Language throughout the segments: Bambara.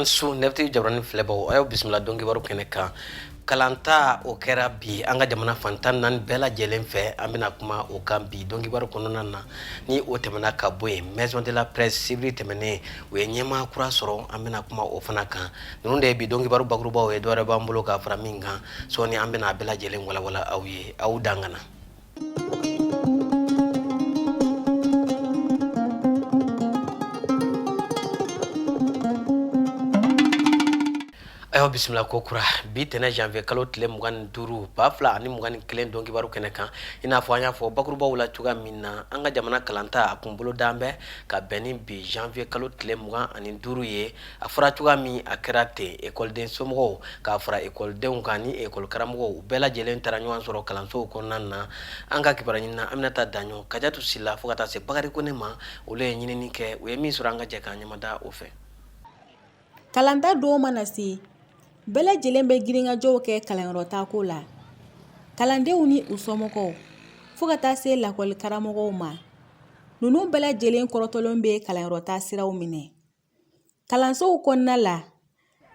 An su nɛti jabaranin filɛbaw, a y'aw bisimila don kibaru kɛnɛ kan. Kalanta o kɛra bi an ka jamana fan 14 bɛɛ lajɛlen fɛ. An bɛna kuma o kan bi don kibaru kɔnɔna na. Ni o tɛmɛna ka bɔ yen, Maison de la Presse, sibiri tɛmɛnen u ye ɲɛmaa kura sɔrɔ, an bɛna kuma o fana kan. Ninnu de ye bi don kibaru bakurubaw ye. Dɔwɛrɛ b'an bolo ka fara min kan sɔɔni, an bɛna a bɛɛ lajɛlen walawala aw ye. Aw dangana. Ayiwa, bisimila ko kura. Bi tɛnɛ, janvier kalo tile 25, 2021, don kibaru kɛnɛ kan, i n'a fɔ an y'a fɔ bakurubaw la cogoya min na, an ka jamana kalanta a kun bolo dan bɛ ka bɛn ni bi janvier kalo tile 25 ye. A fɔra cogoya min, a kɛra ten. Ekɔliden somɔgɔw k'a fara ekɔlidenw kan ni ekɔli karamɔgɔw, u bɛɛ lajɛlen taara ɲɔgɔn sɔrɔ kalansow kɔnɔna na. An ka kibaruya ɲinina Aminata Daɲɔ, Kajatu Sila, fo ka taa se Bakari Kone ma, olu ye ɲinini kɛ. U ye min sɔrɔ, an ka jɛ k'an ɲɛmada o fɛ. Kalanta don mana se, bɛɛ lajɛlen bɛ girinkajɔw kɛ kalanyɔrɔ taako la, kalandenw ni u somɔgɔw, fo ka taa se lakɔli karamɔgɔw ma. Ninnu bɛɛ lajɛlen kɔrɔtɔlen bɛ kalanyɔrɔ taa siraw minɛ. Kalansow kɔnɔna la,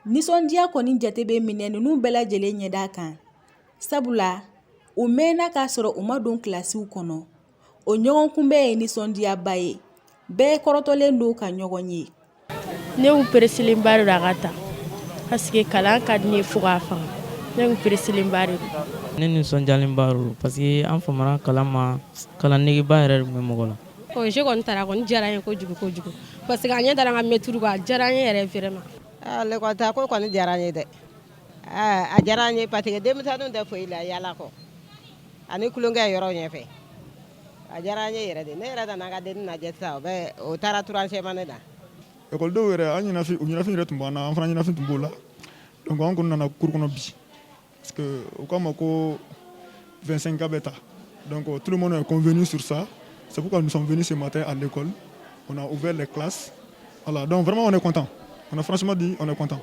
nisɔndiya kɔni jate bɛ minɛ ninnu bɛɛ lajɛlen ɲɛda kan, sabula u mɛnna k'a sɔrɔ u ma don kilasiw kɔnɔ. O ɲɔgɔn kunbɛn ye nisɔndiyaba ye, bɛɛ kɔrɔtɔlen don ka ɲɔgɔn ye. Ne kun pereselenba de don a ka ta, parce que kalan ka di ne ye fo k'a faga. Ne kun pereselenba de don. Ne nisɔndiyalenba don parce que an famana kalan ma, kalan negeba yɛrɛ de tun bɛ mɔgɔ la. Congé kɔni taara, kɔni diyara n ye kojugu kojugu, parce que a ɲɛ dara n ka mɛtiriw kan. A diyara n ye yɛrɛ vraiment. L'école ta ko kɔni diyara n ye dɛ. A diyara n ye parce que denmisɛnninw tɛ foyi la yala kɔ ani tulonkɛ yɔrɔ ɲɛfɛ. A diyara n ye yɛrɛ de. Ne yɛrɛ nana n ka dennin lajɛ sisan, o bɛ o taara troisième année la. Ekɔlidenw yɛrɛ, an ɲɛnafin, u ɲɛnafin yɛrɛ tun b'an na, an fana ɲɛnafin tun b'o la. Donc an kɔni nana cours kɔnɔ bi parce que u k'a ma ko 25 cas bɛ ta. Donc tout le monde est convenu sur ça. C'est pourquoi nous sommes venus ce matin à l'école. On a ouvert les classes. Voilà, donc vraiment on est content. On a franchement dit, on est content.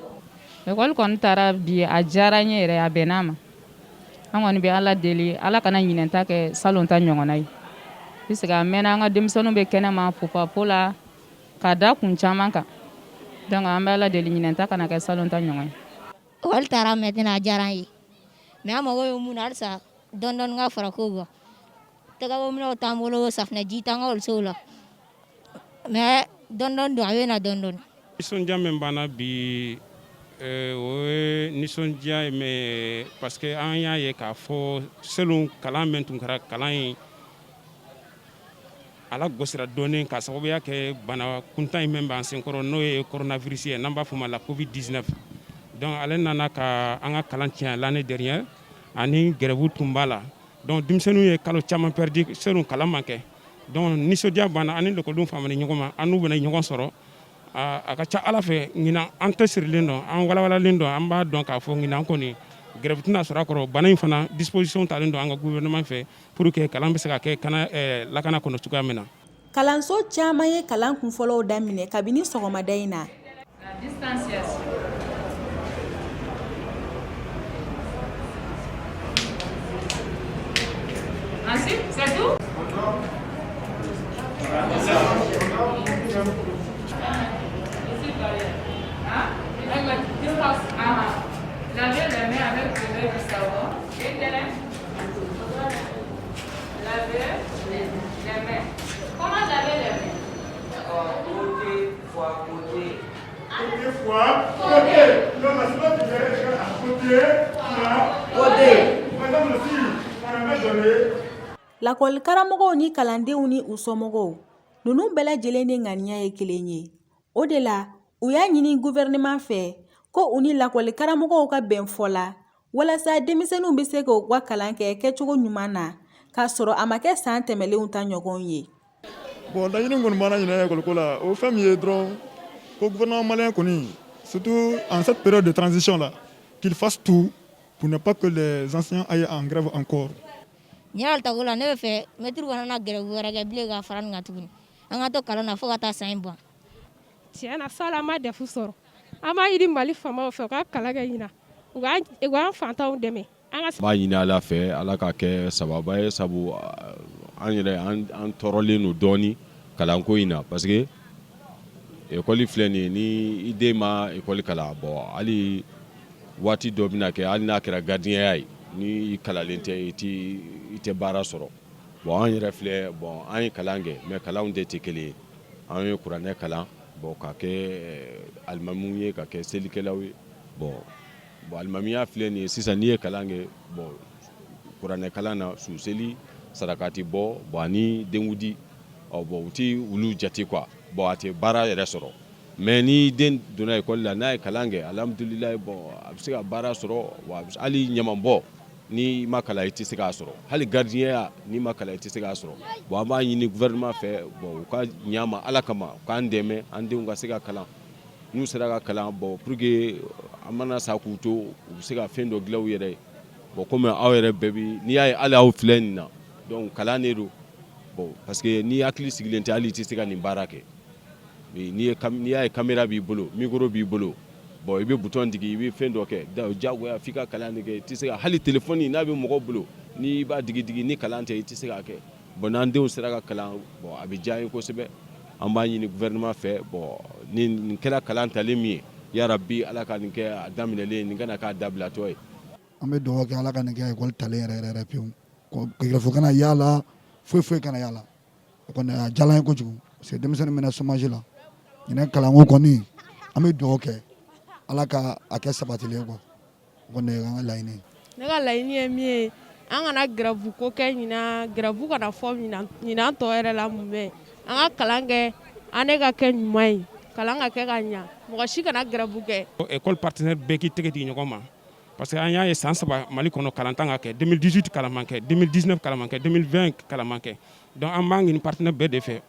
Ekɔli kɔni taara bi, a diyara n ye yɛrɛ, a bɛn'a ma. An kɔni bɛ Ala deli, Ala kana ɲinɛn ta kɛ salon ta ɲɔgɔnna ye, puisque a mɛnna an ka denmisɛnninw bɛ kɛnɛma fofapo la ka da kun caman kan. Donc an bɛ Ala deli, ɲinɛn ta kana kɛ salon ta ɲɔgɔn ye. Ekɔli taara maintenant, a diyara an ye, mais an mago bɛ mun na halisa, dɔɔni dɔɔni ka fara kow kan. Tɛgɛkominɛw t'an bolo, safunɛji t'an ka olusow la, mais dɔɔni dɔɔni don, a bɛ na dɔɔni dɔɔni. Nisɔndiya min b'an na bi, o ye nisɔndiya ye, mais parce que an y'a ye k'a fɔ selon kalan min tun kɛra, kalan in ala gosira dɔɔnin ka sababuya kɛ bana kuntan in min b'an senkɔrɔ, n'o ye coronavirus ye, n'an b'a fɔ ma la Covid 19. Donc ale nana ka an ka kalan tiɲɛ l'année dernière, ani grève tun b'a la. Donc denmisɛnninw ye kalo caman perdu selon kalan ma kɛ. Donc nisɔndiya banna ani lekɔlidenw famana ɲɔgɔn ma, an n'u bɛna ɲɔgɔn sɔrɔ. A ka ca Ala fɛ, ɲinan an tɛ sirilen dɔn, an walawalalen dɔn, an b'a dɔn k'a fɔ ɲinan kɔni grève tɛna sɔrɔ a kɔrɔ. Bana in fana, disposition talen don an ka gouvernement fɛ pour que kalan bɛ se ka kɛ kana lakana kɔnɔ cogoya min na. Kalanso caman ye kalan kunfɔlɔw daminɛ kabini sɔgɔmada in na. La distanciation. Ensuite, c'est tout. Hein? Distance. Ah, laver les mains avec de l'eau et du savon. Et laver les mains. Comment laver les mains? Côté fois côté. Côté fois côté. Non, mais c'est pas que à côté fois côté. Par exemple, si on avait donné. Lakɔli karamɔgɔw ni kalandenw ni u somɔgɔw, ninnu bɛɛ lajɛlen de ŋaniya ye kelen ye. O de la u y'a ɲini gouvernement fɛ ko u ni lakɔli karamɔgɔw ka bɛn fɔ la, walasa denmisɛnninw bɛ se k'u ka kalan kɛ kɛcogo ɲuman na, k'a sɔrɔ a ma kɛ san tɛmɛlenw ta ɲɔgɔn ye. Bon, laɲini kɔni b'an na ɲinɛ école ko la, o fɛn min ye dɔrɔn ko gouvernement malien kɔni, surtout en cette période de transition là, qu'il fasse tout pour ne pas que les enseignants aillent en grève encore. Ɲinɛ tako la, ne bɛ fɛ mɛtiriw kana na grève wɛrɛ kɛ bilen ka fara nin kan tuguni. An ka to kalan na fo ka taa san in ban. Tiɲɛ na, salon an ma DEF sɔrɔ. An b'a ɲini Mali faamaw fɛ, u ka kalan kɛ ɲina, u k'an fantanw dɛmɛ. An ka N b'a ɲini Ala fɛ, Ala ka kɛ sababa ye, sabu an yɛrɛ an tɔɔrɔlen don dɔɔni kalanko in na, parce que Ekɔli filɛ nin ye, ni i den ma ekɔli kalan, bon, hali waati dɔ bɛna kɛ, hali n'a kɛra gardienya ye, ni i kalanlen tɛ, i tɛ baara sɔrɔ. Bon, an yɛrɛ filɛ, bon, an ye kalan kɛ, mais kalanw de tɛ kelen ye. An ye kuranɛ kalan, bon, ka kɛ alimamiw ye, ka kɛ selikɛlaw ye. Bon, alimamiya filɛ nin ye sisan, n'i ye kalan kɛ, bon, kuranɛ kalan na, suseli, sarakati bɔ, bon, ani denkundi, ɔ bon, u ti olu jate quoi. Bon, a tɛ baara yɛrɛ sɔrɔ. Mais ni den donna ekɔli la, n'a ye kalan kɛ, alhamdulilayi, bon, a bɛ se ka baara sɔrɔ. Wa hali ɲaman bɔ, n'i ma kalan, i tɛ se k'a sɔrɔ. Hali gardienya, n'i ma kalan, i tɛ se k'a sɔrɔ. Bon, an b'a ɲini gouvernement fɛ, bon, u ka ɲa ma Ala kama, u k'an dɛmɛ, an denw ka se ka kalan. N'u sera ka kalan, bon, pour que an mana sa k'u to, u bɛ se ka fɛn dɔ dilan u yɛrɛ ye. Bon, komi aw yɛrɛ bɛɛ bi, n'i y'a ye hali aw filɛ nin na, donc kalan de don. Bon, parce que n'i hakili sigilen tɛ, hali i tɛ se ka nin baara kɛ. N'i y'a ye caméra b'i bolo, micro b'i bolo, bon, i bɛ bouton digi, i bɛ fɛn dɔ kɛ, diyagoya f'i ka kalan de kɛ. I tɛ se ka hali téléphone n'a bɛ mɔgɔ bolo, n'i b'a digi digi, ni kalan tɛ, i tɛ se k'a kɛ. Bon, n'an denw sera ka kalan, bon, a bɛ diya an ye kosɛbɛ. An b'a ɲini gouvernement fɛ, bon, ni nin kɛra kalan talen min ye, yarabi Ala ka nin kɛ a daminɛlen, nin kana k'a dabilatɔ ye. An bɛ dugawu kɛ, Ala ka nin kɛ ekɔli talen yɛrɛ yɛrɛ yɛrɛ pewu, grève kana y'a la, foyi foyi kana y'a la. O kɔni a diyara an ye kojugu, parce que denmisɛnnin mɛnna chômage la. Ɲinɛ kalanko kɔni, an bɛ dugawu kɛ, Ala ka a kɛ sabatilen quoi. O kɔni ye an ka laɲini ye. Ne ka laɲini ye min ye, an kana grève ko kɛ ɲinan, grève kana fɔ ɲinan tɔ yɛrɛ la mun bɛ an ka kalan kɛ, année ka kɛ ɲuman ye, kalan ka kɛ ka ɲa, mɔgɔ si kana grève kɛ. École partenaire bɛɛ k'i tɛgɛ di ɲɔgɔn ma, parce que an y'a ye san 3 Mali kɔnɔ, kalan tan ka kɛ. 2018 kalan man kɛ, 2019 kalan man kɛ, 2020 kalan man kɛ. Donc an b'a ɲini partenaire bɛɛ de fɛ,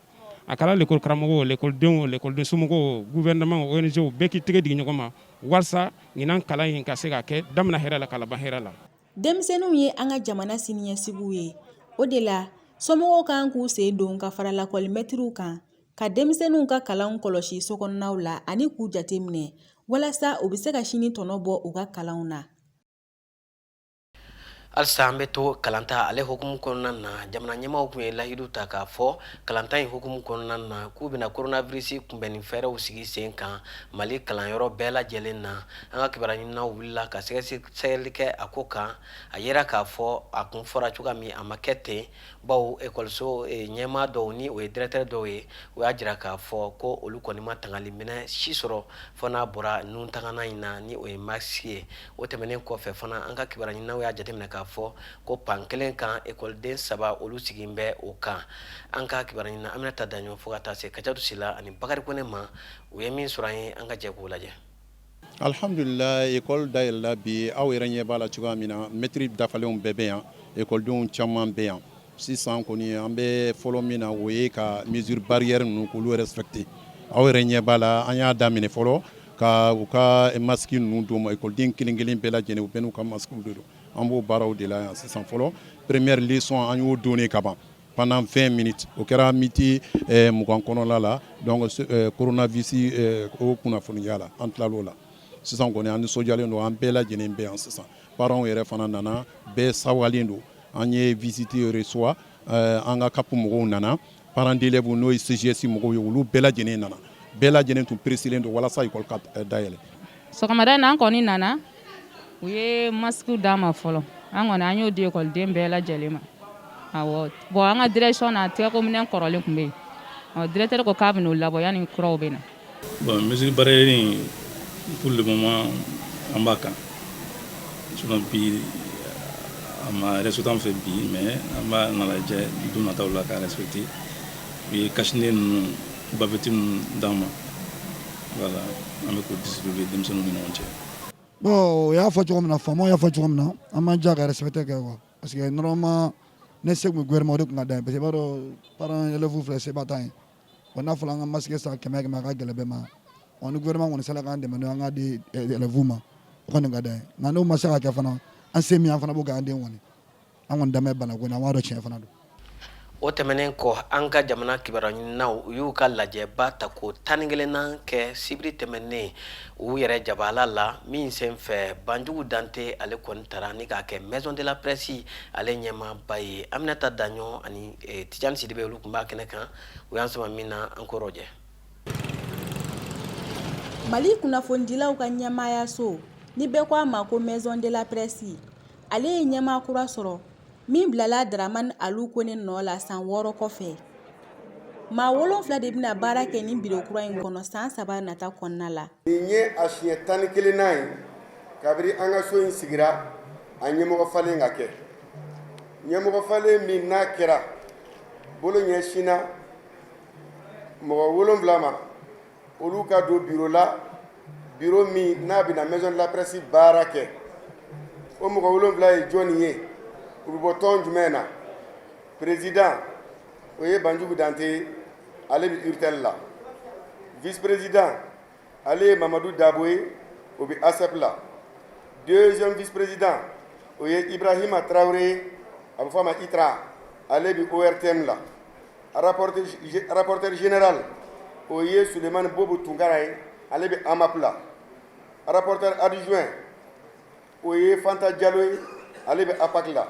a kɛra l'école karamɔgɔw, l'école o, l'école somɔgɔw, gouvernement, ONG, bɛɛ k'i tɛgɛ di ɲɔgɔn ma walasa ɲinan kalan in ka se ka kɛ daminɛ hɛrɛ la, ka laban hɛrɛ la. Denmisɛnninw ye an ka jamana siniɲɛsigiw ye. O de la, somɔgɔw kan k'u sen don ka fara lakɔlimɛtiriw kan, ka denmisɛnninw ka kalanw kɔlɔsi sokɔnɔnaw la ani k'u jateminɛ walasa u bɛ se ka sini tɔnɔ bɔ u ka kalanw na. Halisa an bɛ to kalanta ale hukumu kɔnɔna na. Jamana ɲɛmaaw tun ye layidu ta k'a fɔ kalanta in hukumu kɔnɔna na k'u bɛna coronavirus kunbɛnni fɛɛrɛw sigi sen kan Mali kalanyɔrɔ bɛɛ lajɛlen na. An ka kibaruya ɲininaw wulila ka sɛgɛsɛgɛli kɛ a ko kan. A yera k'a fɔ a kun fɔra cogoya min, a ma kɛ ten, bawo ekɔliso ɲɛmaa dɔw, ni o ye directeur dɔw ye, u y'a jira k'a fɔ ko olu kɔni ma tangali minɛ si sɔrɔ fo n'a bɔra nun tangana in na, ni o ye masque ye. O tɛmɛnen kɔfɛ fana, an ka kibaruya ɲininaw y'a jateminɛ k'a fɔ ko pan kelen kan, ekɔliden saba olu sigilen bɛ o kan. An ka kibaruya ɲinina Aminata Daɲɔ fo ka taa se Kajatu Sila ani Bakari Kone ma, u ye min sɔrɔ an ye, an ka jɛ k'o lajɛ. Alhamdulila, école dayɛlɛla bi. Aw yɛrɛ ɲɛ b'a la cogoya min na, mɛtiri dafalenw bɛɛ bɛ yan, ekɔlidenw caman bɛ yan. Sisan kɔni, an bɛ fɔlɔ min na, o ye ka mesure barrière ninnu k'olu respecter. Aw yɛrɛ ɲɛ b'a la, an y'a daminɛ fɔlɔ ka u ka masque ninnu d'u ma. Ekɔliden kelen kelen bɛɛ lajɛlen, u bɛɛ n'u ka masque de don. An b'o baaraw de la yan sisan. Fɔlɔ, première leçon, an y'o donné ka ban pendant 20 minutes. O kɛra miniti 20 kɔnɔla la. Donc coronavirus o kunnafoniya la, an tilal'o la. Sisan kɔni, an nisɔndiyalen don, an bɛɛ lajɛlen bɛ yan sisan. Parents yɛrɛ fana nana, bɛɛ sawalen don. An ye visite reçoit, an ka CAP mɔgɔw nana, parents d'élèves, n'o ye CGS mɔgɔw ye, olu bɛɛ lajɛlen nana. Bɛɛ lajɛlen tun pressé don walasa école ka dayɛlɛ. Sɔgɔmada in na, an kɔni nana, u ye masque d'an ma fɔlɔ. An kɔni, an y'o di ekɔliden bɛɛ lajɛlen ma. Awɔ, bon, an ka direction na, tɛgɛkominɛn kɔrɔlen tun bɛ yen. Ɔ, directeur ko k'a bɛn'o labɔ yanni kuraw bɛ na. Bon, mesure barrière in, pour le moment, an b'a kan. Sinon bi, a ma respecté an fɛ bi, mais an b'a na lajɛ don nataw la k'a respecté. U ye cache-nez ninnu, bavette ninnu d'an ma. Voilà, an bɛ k'o distribuer denmisɛnninw ni ɲɔgɔn cɛ. Bon, o y'a fɔ cogo min na, faamaw y'a fɔ cogo min na, an m'an diya ka respecter kɛ quoi, parce que normalement ne se tun bɛ gouvernement, o de tun ka d'an ye, parce que i b'a dɔn, parents élèves filɛ, seba t'an ye. Bon, n'a fɔra an ka masque san 100 100, a ka gɛlɛn bɛɛ ma. Ɔ, ni gouvernement kɔni sera k'an dɛmɛ n'o ye, an k'a di élèves ma, o kɔni ka d'an ye. Nka n'o ma se ka kɛ fana, an se min, an fana b'o kɛ an den kɔni. An kɔni danbɛ banako in na, an b'a dɔn tiɲɛ fana don. O tɛmɛnen kɔ, an ka jamana kibaruya ɲininaw, u y'u ka lajɛba ta ko 11nan kɛ sibiri tɛmɛnen u yɛrɛ jabala la min sen fɛ, Banjugu Dante ale kɔni taara ni k'a kɛ Maison de la Presse ale ɲɛmaaba ye. Aminata Daɲɔ ani Tijani Sidibe, olu tun b'a kɛnɛ kan. U y'an sama min na, an k'o rɔjɛ. Mali kunnafonidilaw ka ɲɛmaayaso ni bɛɛ ko a ma ko Maison de la Presse, ale ye ɲɛmaa kura sɔrɔ min bilala Dramane Alou Kone nɔ la san 6 kɔfɛ. Maa 7 de bɛna baara kɛ nin biro kura in kɔnɔ san 3 nata kɔnɔna la. Nin ye a siɲɛ 11nan ye kabiri an ka so in sigira a ɲɛmɔgɔ falen ka kɛ. Ɲɛmɔgɔ falen min n'a kɛra bolo ɲɛsinna mɔgɔ 7 ma, olu ka don biro la, biro min n'a bɛna Maison de la Presse baara kɛ. O mɔgɔ 7 ye jɔnni ye? U bɛ bɔ tɔn jumɛn na? Président o ye Banjugu Dante ye, ale bɛ URTEL la. Vice président ale ye Mamadu Dabo ye, o bɛ ASEP la. Deuxième vice président o ye Ibrahima Traoré ye, a bɛ fɔ a ma ITRA, ale bɛ ORTM la. Rapporteur général o ye Sulemani Bobo Tunkara ye, ale bɛ AMAP la. Rapporteur adjoint o ye Fanta Jalo ye, ale bɛ APAC la.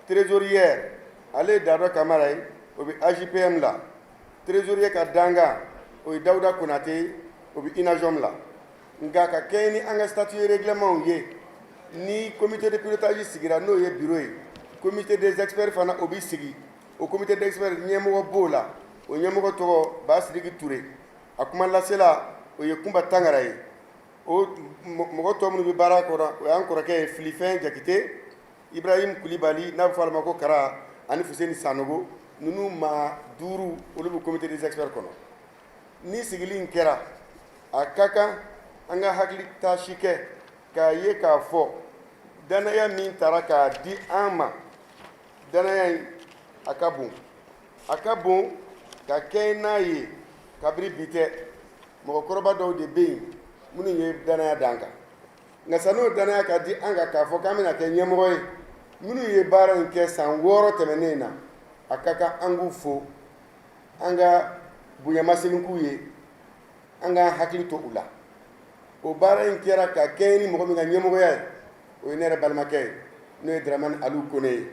Trésorière ale ye Dado Kamara ye, o bɛ AJPM la. Trésorier ka dankan o ye Dawuda Konate ye, o bɛ UNAJOM la. Nka ka kɛɲɛ ni an ka statut règlement ye, ni comité de pilotage sigira, n'o ye bureau ye, comité des experts fana o bɛ sigi. O comité d'experts ɲɛmɔgɔ b'o la, o ɲɛmɔgɔ tɔgɔ Ba Sidiki Ture, a kuma lasela o ye Kunba Tangara ye. O mɔgɔ tɔ minnu bɛ baara kɔnɔ, o y'an kɔrɔkɛ ye Filifɛn Jakite, Ibrahim Kulibali n'a bɛ fɔ ale ma ko Kara, ani Fuseni Sanogo. Ninnu maa 5, olu bɛ comité des experts kɔnɔ. Ni sigili in kɛra, a ka kan an ka hakili taasi kɛ k'a ye k'a fɔ dannaya min tara k'a di an ma, dannaya in a ka bon, a ka bon ka kɛɲɛ n'a ye. Kabiri bi tɛ, mɔgɔkɔrɔba dɔw de bɛ yen minnu ye dannaya d'an kan. Nka san'o dannaya ka di an kan k'a fɔ k'an bɛna kɛ ɲɛmɔgɔ ye, minnu ye baara in kɛ san 6 tɛmɛnen na, a ka kan an k'u fo, an ka bonyamasegin k'u ye, an k'an hakili to u la. O baara in kɛra ka kɛɲɛ ni mɔgɔ min ka ɲɛmɔgɔya ye, o ye ne yɛrɛ balimakɛ ye, n'o ye Dramane Alou Kone ye.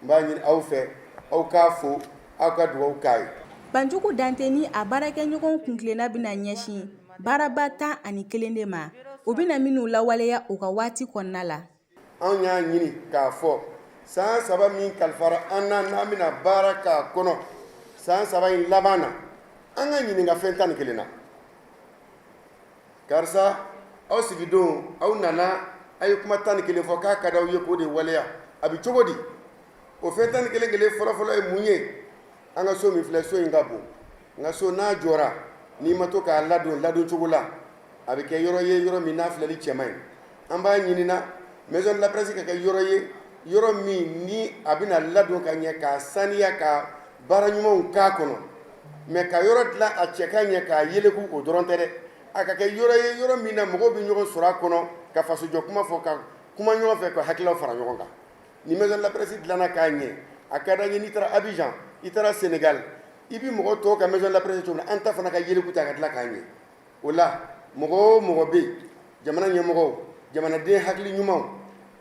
N b'a ɲini aw fɛ, aw k'a fo, aw ka dugawu k'a ye. Banjugu Dante ni a baarakɛɲɔgɔn kuntilenna bɛna ɲɛsin baaraba 11 de ma, u bɛna minnu lawaleya u ka waati kɔnɔna la. Anw y'a ɲini k'a fɔ san 3 min kalifara an na, n'an bɛna baara k'a kɔnɔ, san 3 in laban na, an ka ɲininka fɛn 11 na. Karisa, aw sigidon, aw nana, a ye kuma 11 fɔ k'a ka di aw ye k'o de waleya, a bɛ cogo di? O fɛn 11 kelen fɔlɔfɔlɔ ye mun ye? An ka so min filɛ, so in ka bon, nka so n'a jɔra, n'i ma to k'a ladon ladon cogo la, a bɛ kɛ yɔrɔ ye, yɔrɔ min n'a filɛli cɛ man ɲi. An b'a ɲinina Maison de la Presse ka kɛ yɔrɔ ye, yɔrɔ min ni a bɛna ladon ka ɲɛ, k'a saniya, ka baara ɲumanw k'a kɔnɔ. Mais ka yɔrɔ dilan a cɛ ka ɲɛ, k'a yeleku, o dɔrɔn tɛ dɛ. A ka kɛ yɔrɔ ye, yɔrɔ min na mɔgɔw bɛ ɲɔgɔn sɔrɔ a kɔnɔ, ka fasojɔ kuma fɔ, ka kuma ɲɔgɔn fɛ, ka hakililaw fara ɲɔgɔn kan. Ni Maison de la Presse dilanna k'a ɲɛ, a ka d'an ye n'i taara Abidjan, i taara Sénégal, i bɛ mɔgɔ tɔw ka Maison de la Presse cogo min na, an ta fana ka yeleku ta ka dilan k'a ɲɛ. O la, mɔgɔ o mɔgɔ bɛ yen, jamana ɲɛmɔgɔw, jamanaden hakili ɲumanw,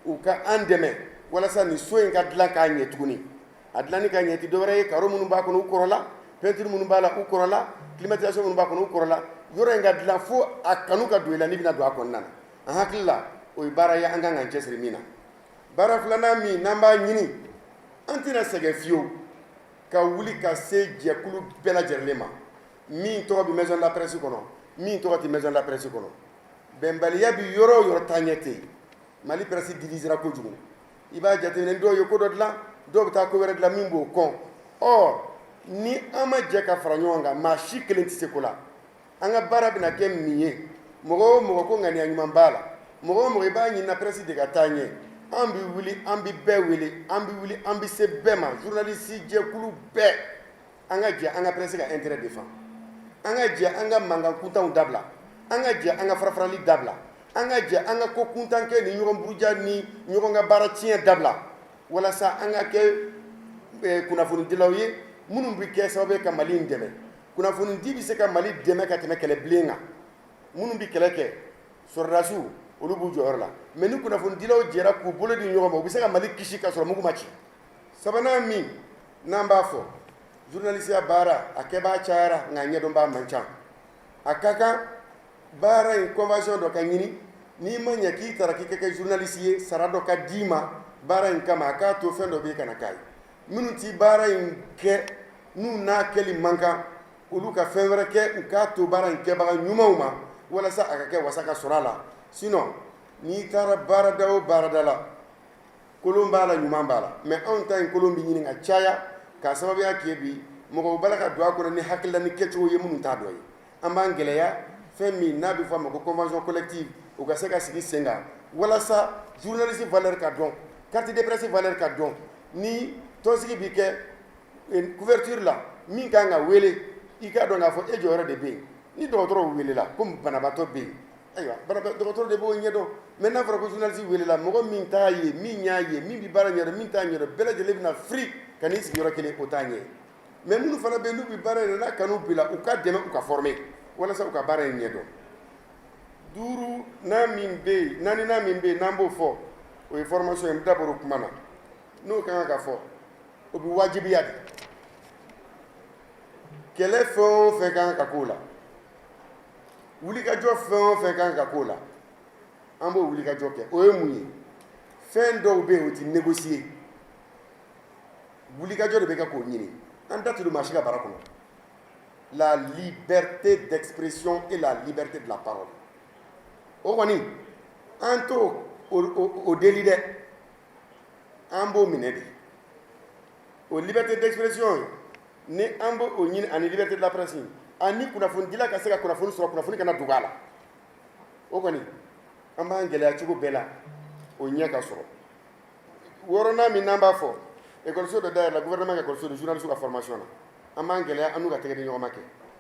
u ka an dɛmɛ walasa nin so in ka dilan k'a ɲɛ tuguni. A dilanni ka ɲɛ tɛ dɔwɛrɛ ye, carreau minnu b'a kɔnɔ u kɔrɔla, peinture minnu b'a la u kɔrɔla, climatisation minnu b'a kɔnɔ u kɔrɔla. Yɔrɔ in ka dilan fo a kanu ka don i la n'i bɛna don a kɔnɔna na. An hakili la, o ye baara ye an kan k'an cɛsiri min na. Baara filanan min n'an b'a ɲini, an tɛna sɛgɛn fiyewu ka wuli ka se jɛkulu bɛɛ lajɛlen ma min tɔgɔ bɛ Maison de la Presse kɔnɔ, min tɔgɔ tɛ Maison de la Presse kɔnɔ. Bɛnbaliya bɛ yɔrɔ o yɔrɔ, taaɲɛ tɛ yen. Mali presse divisera kojugu. I b'a jateminɛ, dɔw ye ko dɔ dilan, dɔw bɛ taa ko wɛrɛ dilan min b'o kɔn. Or ni an ma jɛ ka fara ɲɔgɔn kan, maa si kelen tɛ se ko la. An ka baara bɛna kɛ min ye, mɔgɔ o mɔgɔ ko ŋaniya ɲuman b'a la, mɔgɔ o mɔgɔ i b'a ɲinina presse de ka taa ɲɛ, an bɛ wuli, an bɛ bɛɛ wele, an bɛ wuli, an bɛ se bɛɛ ma, journaliste jɛkulu bɛɛ, an ka jɛ an ka presse ka intérêt défend, an ka jɛ an ka mankan kuntanw dabila, an ka jɛ an ka farafarali dabila, an ka jɛ an ka ko kuntan kɛ ni ɲɔgɔn buruja ni ɲɔgɔn ka baara tiɲɛ dabila, walasa an ka kɛ kunnafonidilaw ye minnu bɛ kɛ sababu ye ka Mali in dɛmɛ. Kunnafonidi bɛ se ka Mali dɛmɛ ka tɛmɛ kɛlɛbilen kan. Minnu bɛ kɛlɛ kɛ, sɔrɔdasiw, olu b'u jɔyɔrɔ la, mais ni kunnafonidilaw jɛra k'u bolo di ɲɔgɔn ma, u bɛ se ka Mali kisi ka sɔrɔ mugu ma ci. Sabanan min n'an b'a fɔ, journalisiya baara a kɛbaa cayara, nka a ɲɛdɔnbaa man ca. A ka kan Baara in convention dɔ ka ɲini, n'i ma ɲɛ k'i tara k'i ka kɛ journaliste ye, sara dɔ ka d'i ma baara in kama, a k'a to fɛn dɔ bɛ yen ka na k'a ye. Minnu ti baara in kɛ, n'u n'a kɛli man kan, olu ka fɛn wɛrɛ kɛ, u k'a to baara in kɛbaga ɲumanw ma walasa a ka kɛ wasa ka sɔrɔ a la. Sinon n'i taara baarada o baarada la, kolon b'a la, ɲuman b'a la, mais anw ta in kolon bɛ ɲini ka caya k'a sababuya kɛ bi mɔgɔw b'a la ka don a kɔnɔ ni hakilila ni kɛcogo ye minnu t'a dɔ ye. An b'an gɛlɛya fɛn min n'a bɛ fɔ a ma ko convention collective, u ka se ka sigi sen kan walasa journaliste valeur ka dɔn, carte de presse valeur ka dɔn. Ni tɔnsigi bɛ kɛ couverture la, min ka kan ka wele, i k'a dɔn k'a fɔ e jɔyɔrɔ de bɛ yen. Ni dɔgɔtɔrɔw welela ko banabaatɔ bɛ yen, ayiwa, dɔgɔtɔrɔ de b'o ɲɛdɔn. Mais n'a fɔra ko journaliste welela, mɔgɔ min t'a ye, min y'a ye, min bɛ baara ɲɛdɔn, min t'a ɲɛdɔn, bɛɛ lajɛlen bɛna firi ka n'i sigi yɔrɔ kelen, o t'a ɲɛ. Mais minnu fana bɛ yen, n'u bɛ baara in na, n'a kanu b'i la, u ka dɛmɛ, u ka former walasa u ka baara in ɲɛdɔn. Duuru n'a min bɛ yen, naaninan min bɛ yen n'an b'o fɔ, o ye formation ye. N da bɔra o kuma na. N'o ka kan ka fɔ, o bɛ wajibiya de. Kɛlɛ fɛn o fɛn ka kan ka k'o la, wulikajɔ fɛn o fɛn ka kan ka k'o la, an b'o wulikajɔ kɛ. O ye mun ye? Fɛn dɔw bɛ yen, o tɛ négocier, wulikajɔ de bɛ kɛ k'o ɲini. An da tɛ don maa si ka bara kɔnɔ. La liberté d'expression et la liberté de la parole, o kɔni, an t'o o deli dɛ, an b'o minɛ de. O liberté d'expression ni an b'o o ɲini, ani liberté de la presse, ani kunnafonidila ka se ka kunnafoni sɔrɔ, kunnafoni kana dogo a la, o kɔni, an b'an gɛlɛya cogo bɛɛ la o ɲɛ ka sɔrɔ. Wɔɔrɔnan min n'an b'a fɔ, ekɔliso dɔ dayɛlɛla, gouvernement ka ekɔliso don, journaliste ka formation na. An b'an gɛlɛya an n'u ka tɛgɛ di ɲɔgɔn ma kɛ.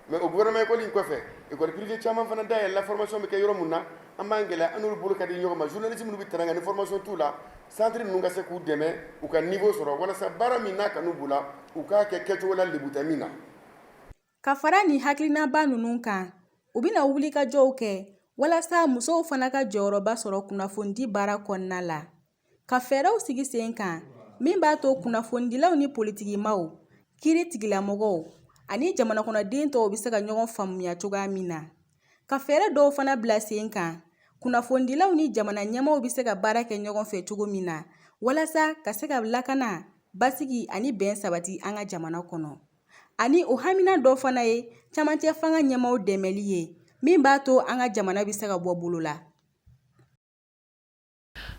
Mais o gouvernement école in kɔfɛ, école privée caman fana dayɛlɛla, formation bɛ kɛ yɔrɔ mun na, an b'an gɛlɛya an n'olu bolo ka di ɲɔgɔn ma. Journaliste minnu bɛ terrain kan, ni formation t'u la, centre ninnu ka se k'u dɛmɛ u ka niveau sɔrɔ, walasa baara min n'a kanu b'u la, u k'a kɛ kɛcogo la lebu tɛ min na. Ka fara nin hakilinaba ninnu kan, u bɛna wulikajɔw kɛ walasa musow fana ka jɔyɔrɔba sɔrɔ kunnafonidi baara kɔnɔna la, ka fɛɛrɛw sigi sen kan min b'a to kunnafonidilaw ni politikimaw, kiiri tigilamɔgɔw ani jamanakɔnɔden tɔw bɛ se ka ɲɔgɔn faamuya cogoya min na, ka fɛɛrɛ dɔw fana bila sen kan kunnafonidilaw ni jamana ɲɛmaaw bɛ se ka baara kɛ ɲɔgɔn fɛ cogo min na, walasa ka se ka lakana, basigi ani bɛn sabati an ka jamana kɔnɔ. Ani o hamina dɔ fana ye camancɛ fanga ɲɛmaaw dɛmɛli ye min b'a to an ka jamana bɛ se ka bɔ bolo la.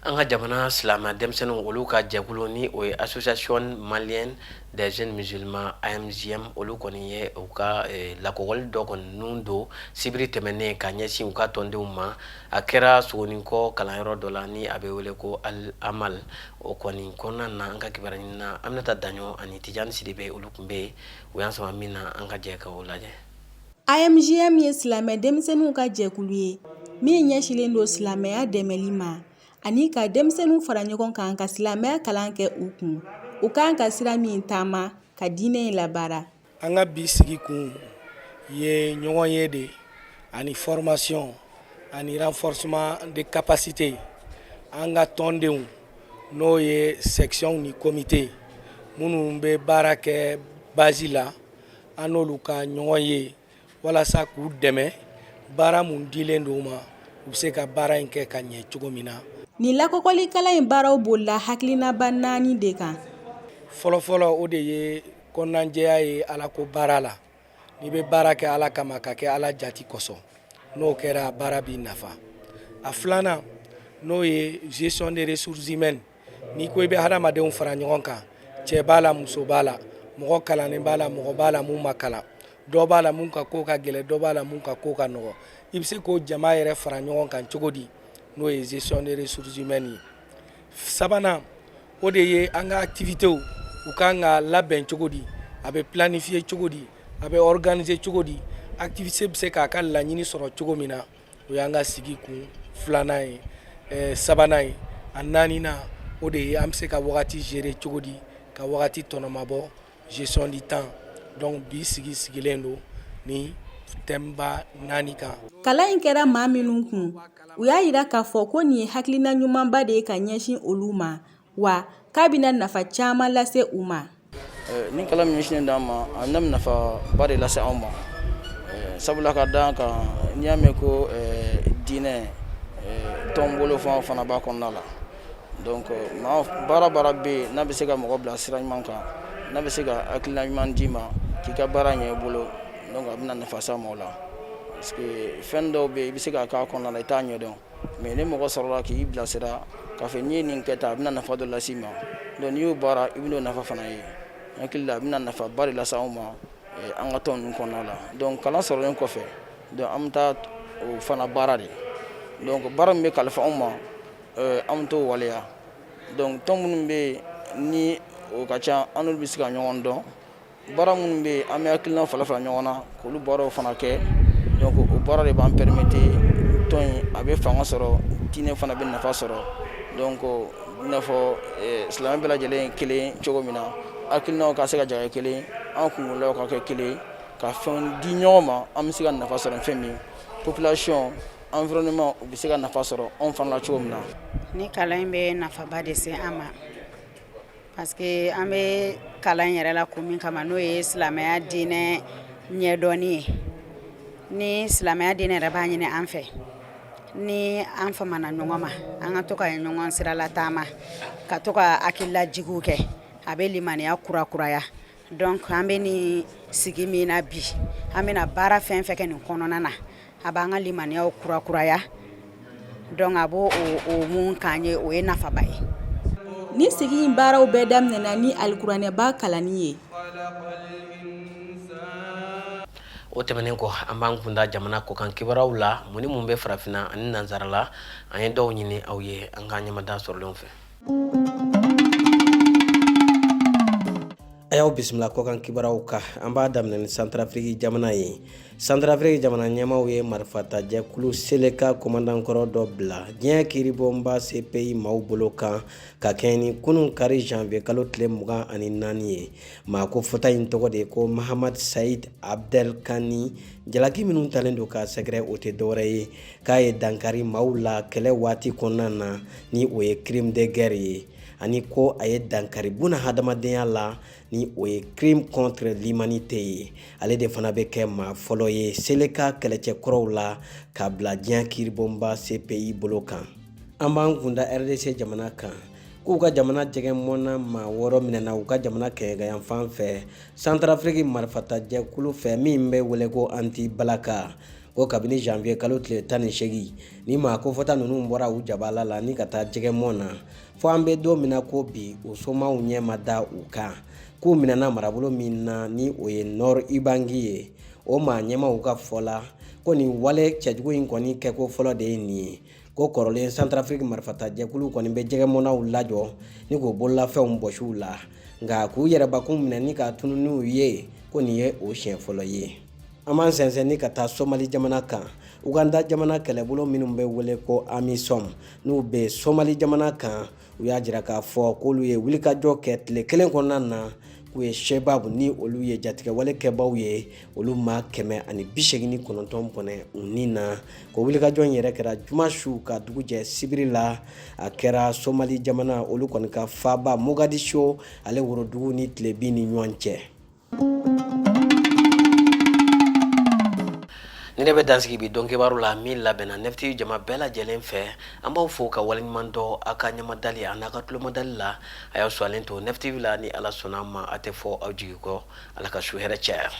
An ka jamana silamɛ denmisɛnninw, olu ka jɛkulu ni o ye Association malienne des jeunes musulmans, AMJM, olu kɔni ye u ka lakɔgɔli dɔ kɔni nun don sibiri tɛmɛnen ka ɲɛsin u ka tɔndenw ma. A kɛra Sogoninkɔ kalanyɔrɔ dɔ la ni a bɛ wele ko Al Amal. O kɔni kɔnɔna na, an ka kibaruya ɲinina Aminata Daɲɔ ani Tijani Sidibe, olu tun bɛ yen, u y'an sama min na, an ka jɛ ka o lajɛ. AMJM ye silamɛ denmisɛnninw ka jɛkulu ye min ɲɛsinlen don silamɛya dɛmɛli ma ani ka denmisɛnninw fara ɲɔgɔn kan ka silamɛya kalan kɛ u kun, u kan ka sira min taama ka diinɛ in labaara. An ka bi sigi kun ye ɲɔgɔn ye de ani formation ani renforcement de capacité an ka tɔndenw, n'o ye section ni comité minnu bɛ baara kɛ base la, an n'olu ka ɲɔgɔn ye walasa k'u dɛmɛ baara mun dilen don u ma, u bɛ se ka baara in kɛ ka ɲɛ cogo min na. Nin lakɔkɔlikalan in baaraw bolila hakilinaba naani de kan. Fɔlɔfɔlɔ, o de ye kɔnɔnajɛya ye Ala ko baara la. N'i bɛ baara kɛ Ala kama, ka kɛ Ala jati kosɔn, n'o kɛra, baara b'i nafa. A filanan, n'o ye gestion des ressources humaines. N'i ko i bɛ hadamadenw fara ɲɔgɔn kan, cɛ b'a la, muso b'a la, mɔgɔ kalannen b'a la, mɔgɔ b'a la mun ma kalan, dɔ b'a la mun ka ko ka gɛlɛn, dɔ b'a la mun ka ko ka nɔgɔ, i bɛ se k'o jama yɛrɛ fara ɲɔgɔn kan cogo di? N'o ye gestion des ressources humaines ye. Sabanan, o de ye an ka activités u kan ka labɛn cogo di, a bɛ planifier cogo di, a bɛ organiser cogo di, activité bɛ se k'a ka laɲini sɔrɔ cogo min na. O y'an ka sigi kun filanan ye, sabanan ye. A naaninan, o de ye an bɛ se ka wagati gérer cogo di, ka wagati tɔnɔmabɔ, gestion du temps. Donc bi sigi sigilen don ni thème ba naani kan. Kalan in kɛra maa minnu kun, u y'a jira k'a fɔ ko nin ye hakilina ɲumanba de ye ka ɲɛsin olu ma, wa k'a bɛna nafa caman lase u ma. Ni kalan min ɲɛsinnen d'an ma, a na nafa ba de lase anw ma, sabula ka da kan. N'i y'a mɛn ko diinɛ, tɔn bolofan fana b'a kɔnɔna la. Donc maa baara baara bɛ yen n'a bɛ se ka mɔgɔ bila sira ɲuman kan, n'a bɛ se ka hakilina ɲuman d'i ma k'i ka baara ɲɛ i bolo, donc a bɛna nafa s'a ma o la. Parce que fɛn dɔw bɛ yen, i bɛ se k'a k'a kɔnɔna la, i t'a ɲɛdɔn, mais ni mɔgɔ sɔrɔla k'i bilasira k'a fɔ n'i ye nin kɛ tan, a bɛna nafa dɔ las'i ma. Donc n'i y'o baara, i bɛn'o nafa fana ye. N hakili la, a bɛna nafaba de lase anw ma an ka tɔn ninnu kɔnɔna la. Donc kalan sɔrɔlen kɔfɛ, donc an bɛ taa o fana baara de. Donc baara min bɛ kalifa anw ma, an bɛ t'o waleya. Donc tɔn minnu bɛ yen ni o ka ca, an n'olu bɛ se ka ɲɔgɔn dɔn. Baara minnu bɛ yen, an bɛ hakilina falen falen ɲɔgɔn na k'olu baaraw fana kɛ. Donc o baara de b'an permettre tɔn in a bɛ fanga sɔrɔ, diinɛ fana bɛ nafa sɔrɔ. Donc i n'a fɔ silamɛ bɛɛ lajɛlen ye kelen cogo min na, hakilinaw ka se ka jɛ kelen, an kunkolow ka kɛ kelen, ka fɛn di ɲɔgɔn ma, an bɛ se ka nafa sɔrɔ fɛn min, population, environnement, u bɛ se ka nafa sɔrɔ anw fana la cogo min na. Ni kalan in bɛ nafaba de se an ma, parce que an bɛ kalan yɛrɛ la kun min kama, n'o ye silamɛya diinɛ ɲɛdɔnni ye. Ni silamɛya diinɛ yɛrɛ b'a ɲini an fɛ, ni an famana ɲɔgɔn ma, an ka to ka ɲɔgɔn sirala taama, ka to ka hakililajigiw kɛ, a bɛ limaniya kurakuraya. Donc an bɛ nin sigi min na bi, an bɛna baara fɛn fɛn kɛ nin kɔnɔna na, a b'an ka limaniyaw kurakuraya. Donc a b'o o mun k'an ye, o ye nafaba ye. Ni sigi in baaraw bɛɛ daminɛna ni alikuranɛba kalanni ye. O tɛmɛnen kɔ, an b'an kunda jamana kɔkan kibaruyaw la. Mun ni mun bɛ farafinna ani nansara la? An ye dɔw ɲini aw ye, an k'an ɲɛmada sɔrɔlenw fɛ. A y'aw bisimila kɔkan kibaruyaw kan. An b'a daminɛ ni Santarafiriki jamana ye. Santarafiriki jamana ɲɛmaaw ye marifatajɛkulu Seleka komandankɔrɔ dɔ bila diɲɛ kiiribonba CPI maaw bolo kan ka kɛɲɛ ni kunun kari janvier kalo tile 24 ye. Maa ko fɔta in tɔgɔ de ye ko Mahamad Said Abdel Kani. Jalaki minnu talen don k'a sɛgɛrɛ, o tɛ dɔwɛrɛ ye k'a ye dankari maaw la kɛlɛ waati kɔnɔna na, ni o ye crime de guerre ye, ani ko a ye dankari buna hadamadenya la, ni o ye crime contre l'humanité ye. Ale de fana bɛ kɛ maa fɔlɔ ye Seleka kɛlɛcɛkɔrɔw la k'a bila diɲɛ kiiribonba CPI bolo kan. An b'an kunda RDC jamana kan, k'u ka jamana jɛgɛmɔnna maa 6 minɛna u ka jamana kɛɲɛkayanfan fɛ Santarafiriki marifatajɛkulu fɛ min bɛ wele ko Anti Balaka. Ko kabini janvier kalo tile 18 ni maa kofɔta ninnu bɔra u jabala la ni ka taa jɛgɛmɔn na, fo an bɛ don min na ko bi, u somaw ɲɛ ma da u kan. K'u minɛna marabolo min na, ni o ye Nord Ubangi ye, o maa ɲɛmaw ka fɔ la ko nin wale cɛjugu in kɔni kɛko fɔlɔ de ye nin ye. Ko kɔrɔlen Santarafiriki marifatajɛkulu kɔni bɛ jɛgɛmɔnnaw lajɔ ni k'u bololafɛnw bɔsi u la, nka k'u yɛrɛbakun minɛ ni ka tunun n'u ye, ko nin ye o siɲɛ fɔlɔ ye. An b'an sɛnsɛn ni ka taa Somali jamana kan. Uganda jamana kɛlɛbolo minnu bɛ wele ko AMISOM, n'u bɛ Somali jamana kan, u y'a jira k'a fɔ k'olu ye wulikajɔ kɛ tile kelen kɔnɔna na, k'u ye Shebab, ni olu ye jatigɛwale kɛbaw ye, olu maa 189 bɔnɛ u ni na. Ko wulikajɔ in yɛrɛ kɛra juma su ka dugu jɛ sibiri la. A kɛra Somali jamana olu kɔni ka faaba Mogadiscio ale worodugu ni tilebin ni ɲɔgɔn cɛ. Nin de bɛ dan sigi bi don kibaru la min labɛnna Nef TV jama bɛɛ lajɛlen fɛ. An b'aw fo ka waleɲuman dɔn aw ka ɲɛmadali a n'a ka tulomadali la. A y'aw sɔnnen to Nef TV la, ni Ala sɔnna a ma, a tɛ fɔ aw jigi kɔ. Ala ka su hɛrɛ caya.